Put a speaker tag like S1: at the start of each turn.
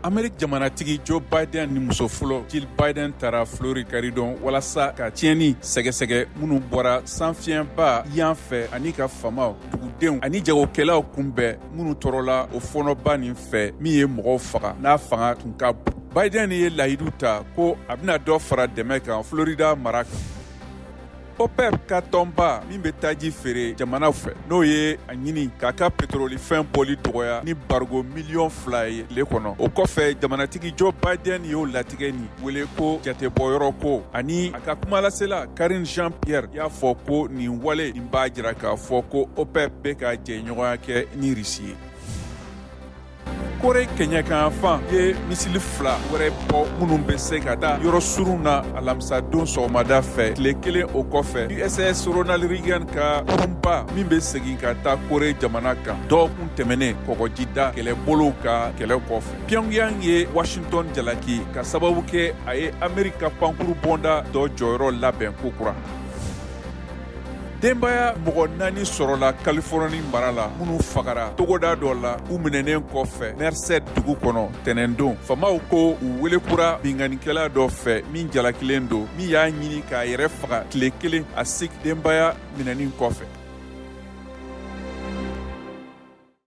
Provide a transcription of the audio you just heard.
S1: Ameriki jamanatigi Joe Biden ni muso fɔlɔ Jill Biden taara Floride karidon walasa ka tiɲɛni sɛgɛsɛgɛ minnu bɔra sanfiɲɛba Ian fɛ, ani ka faamaw, dugudenw ani jagokɛlaw kunbɛn minnu tɔɔrɔla o fɔnɔba nin fɛ min ye mɔgɔw faga, n'a fanga tun ka bon. Biden ye layidu ta ko a bɛna dɔ fara dɛmɛ kan Florida mara kan. OPEP ka tɔnba min bɛ taji feere jamanaw fɛ, n'o ye a ɲini k'a ka petrolifɛn bɔli dɔgɔya ni barigo miliyɔn 2 ye tile kɔnɔ. O kɔfɛ, jamanatigi Joe Biden y'o latigɛ nin wele ko jatebɔyɔrɔ ko, ani a ka kumalasela Karine Jean Pierre y'a fɔ ko nin wale nin b'a jira k'a fɔ ko OPEP bɛ ka jɛɲɔgɔnya kɛ ni Risi ye. Kore kɛɲɛkanfan ye misili fila wɛrɛ bɔ minnu bɛ se ka taa yɔrɔ surun na alamisadon sɔgɔmada fɛ, tile kelen o kɔfɛ USS Ronald Reagan ka kurunba min bɛ segin ka taa Kore jamana kan dɔgɔkun tɛmɛnen kɔgɔjida kɛlɛbolow ka kɛlɛ kɔfɛ. Pyongyang ye Washington jalaki ka sababu kɛ a ye Ameriki ka pankuru bɔnda dɔ jɔyɔrɔ labɛn kokura. Denbaya mɔgɔ naani sɔrɔla Californie mara la minnu fagara togoda dɔ la u minɛnen kɔfɛ Merced dugu kɔnɔ tɛnɛndon. Faamaw ko u welekura binkannikɛla dɔ fɛ min jalakilen don, min y'a ɲini k'a yɛrɛ faga tile kelen a Sikh denbaya minɛni kɔfɛ.